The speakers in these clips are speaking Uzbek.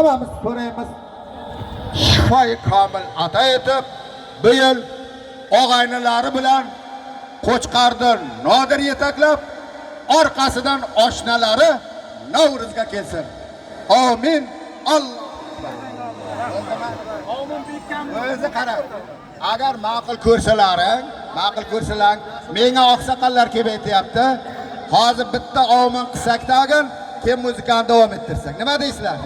Hammamiz so'raymiz. Shifoi komil ato etib, bu yil og'aynilari bilan Qo'chqarni Nodir yetaklab, orqasidan oshnalari Navro'zga kelsin. Amin. Alloh. O'zi qara. Agar ma'qul ko'rsalaring, ma'qul ko'rsalaring, menga oqsoqollar kelib aytyapti. Hozir bitta omin qilsak tag'in, keyin muzikani davom ettirsak. Nima deysizlar?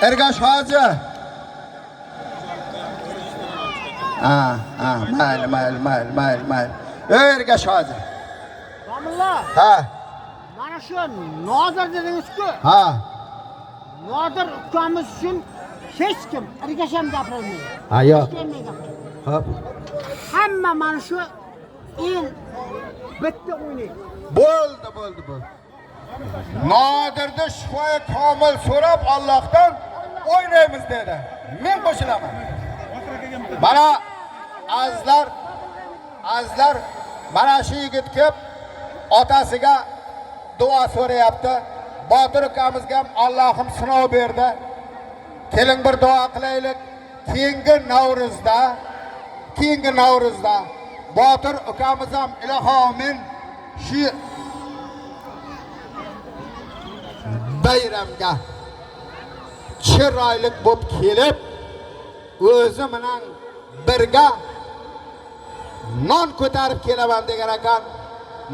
Ergash hoji. Ha, ha, mayli, mayli, mayli, mayli, mayli. Ey Ergash hoji. Domilla, Ha, mana shu Nodir dedingiz-ku. Ha. Nodir ukamiz uchun hech kim Ergash ham gapirmaydi. Ha, yo'q. Hech kim gapirmaydi. Hop. Hamma mana shu el bitta o'ynaydi. Bo'ldi, bo'ldi, bo'ldi. Nodirni shifoi komil so'rab Allohdan o'ynaymiz dedi. Men qo'shilaman. Mana azizlar, azizlar, mana shu yigit kelib otasiga duo so'rayapti. Botir ukamizga ham Allohim sinov berdi. Keling bir duo qilaylik. Keyingi Navro'zda, keyingi Navro'zda Botir ukamiz ham ilohomin shu bayramga chiroyli bo'lib kelib, o'zi bilan birga non ko'tarib kelaman degan ekan.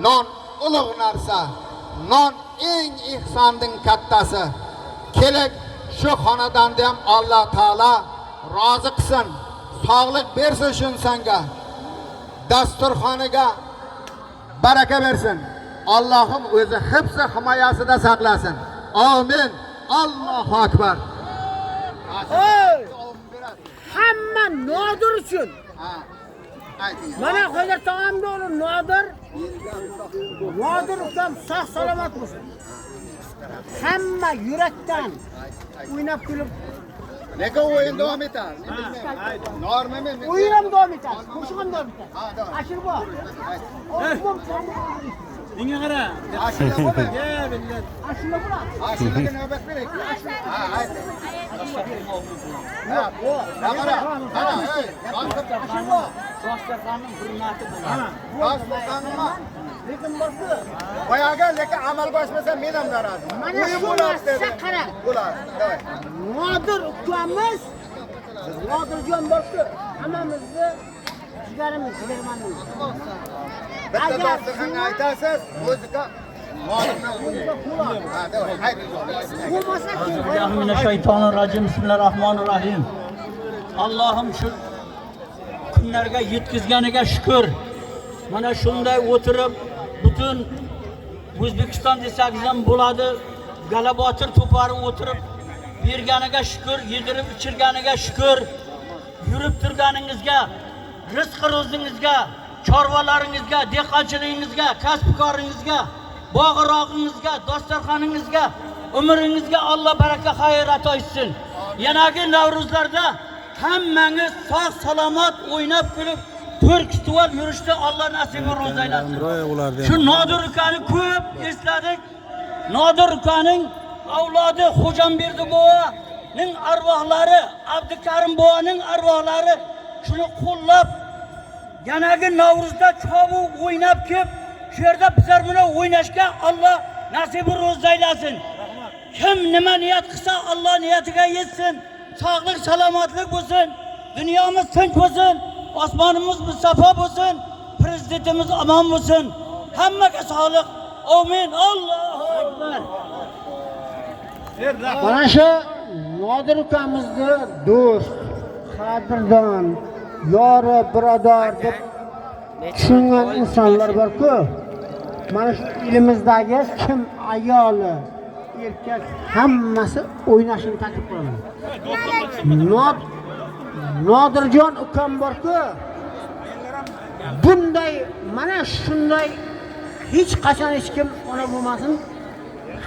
Non ulug' narsa. Non eng ihsonning kattasi. Keling shu xonadonda ham Alloh taolo rozi qilsin, sog'lik bersin shu insonga. Dasturxoniga baraka bersin. Allohim o'zi hifzi himoyasida saqlasin. Amin. Allohu akbar. Hamma Nodir uchun. Ha. Ayting. Mana hozir tog'amni o'g'li Nodir. Nodir ukam sog' salomat bo'lsin. Hamma yurakdan o'ynab kulib Lekin o'yin davom etadi. Men bilmayman. Norma men. O'yin ham davom etadi, qo'shiq ham davom etadi. Ha, davom. Ashur bor. Menga qara. Ashula bo'lmaydi. Ashula bo'ladi. Ashulaga navbat beraylik. Ha, ayting. Ha, qara. Qara, ey, Dasturxonning hurmati bo'ladi. Dasturxonmi? Lekin borku, Boyagi lekin amalga oshmasa men ham noroziman. Mana O'yin shu bo'ladi narsa dedi. qara. Bo'ladi. Давай. Nodir ukamiz, Nodirjon borku, hammamizni jigarimiz, jigarmandimiz. Bitta Agar dasturxonga aytasiz, muzika Nodir bilan o'ynaydi. Ha, давай, ayting. Bo'lmasa keyin Bismillahirrahmanirrahim. Bismillahirrahmanirrahim. Allohim shu kunlarga yetkazganiga shukr. Mana shunday o'tirib butun O'zbekiston desangiz ham bo'ladi. Galabotir to'pari o'tirib berganiga shukr, yedirib ichirganiga shukr. Yurib turganingizga, rizq ro'zingizga, chorvalaringizga, dehqonchiligingizga, kasb-koringizga, bog'irog'ingizga, dasturxoningizga, umringizga Alloh baraka xayr ato etsin. Yanagi Navro'zlarda hammangiz sog' salomat o'ynab kulib to'rt festival yurishni Alloh nasibi ro'z aylasin. Shu Nodir ukani ko'p esladik. Nodir ukaning avlodi Xo'jamberdi buvaning arvohlari, Abdukarim buvaning arvohlari shuni qo'llab yanagi Navro'zda chovuq o'ynab kelib shu yerda bizlar bilan o'ynashga Alloh nasibi ro'z aylasin. Kim nima niyat qilsa Alloh niyatiga yetsin. Sog'lik salomatlik bo'lsin. Dunyomiz tinch bo'lsin. Osmonimiz musaffo bo'lsin. Prezidentimiz omon bo'lsin. Hammaga sog'lik. Amin. Allohu akbar. Mana shu Nodir ukamizni do'st, qadrdon, yori, birodar deb tushungan insonlar bor-ku. Mana shu elimizdagi kim ayoli, erkak hammasi o'ynashini taklif qilaman. Nodirjon ukam bor-ku. Bunday mana shunday hech qachon hech kim ona bo'lmasin.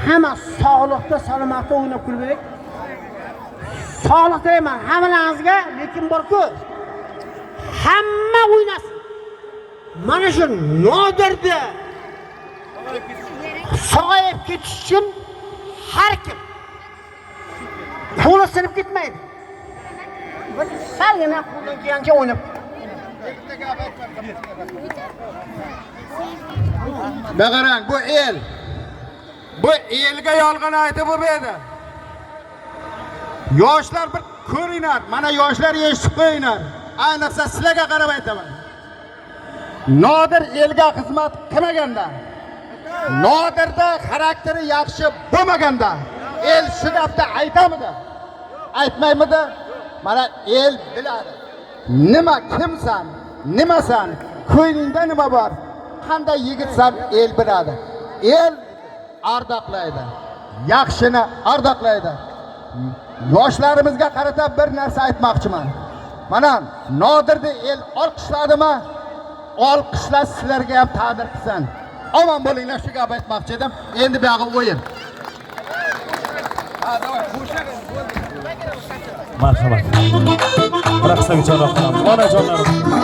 Hamma sog'liqda, salomatda o'ynab kulmaylik. Sog'liq tilayman hammalaringizga, lekin bor-ku hamma o'ynasin. Mana shu Nodirni sog'ayib ketish uchun har kim Qo'li sinib ketmaydi. Bir salgina qo'ldan kelgancha o'ynab. Qarang, bu el. Bu elga yolg'on aytib bo'lmaydi. Yoshlar bir ko'ringlar, mana yoshlar eshitib qo'yinglar. Ayniqsa sizlarga qarab aytaman. Nodir elga xizmat qilmaganda, Nodirda xarakteri yaxshi bo'lmaganda, el shu gapni aytamidi? Aytmaymidi? Mana el biladi. Nima kimsan, nimasan, ko'nglingda nima bor, qanday yigitsan el biladi. El ardoqlaydi. Yaxshini ardoqlaydi. Yoshlarimizga qarata bir narsa aytmoqchiman. Mana Nodirni el olqishladimi? Olqishlash sizlarga ham taqdir qilsin. Omon bo'linglar, shu gap aytmoqchi edim. Endi buyog'i o'yin. Marhamat. Raqsga chorlab qolamiz. Onajonlarim.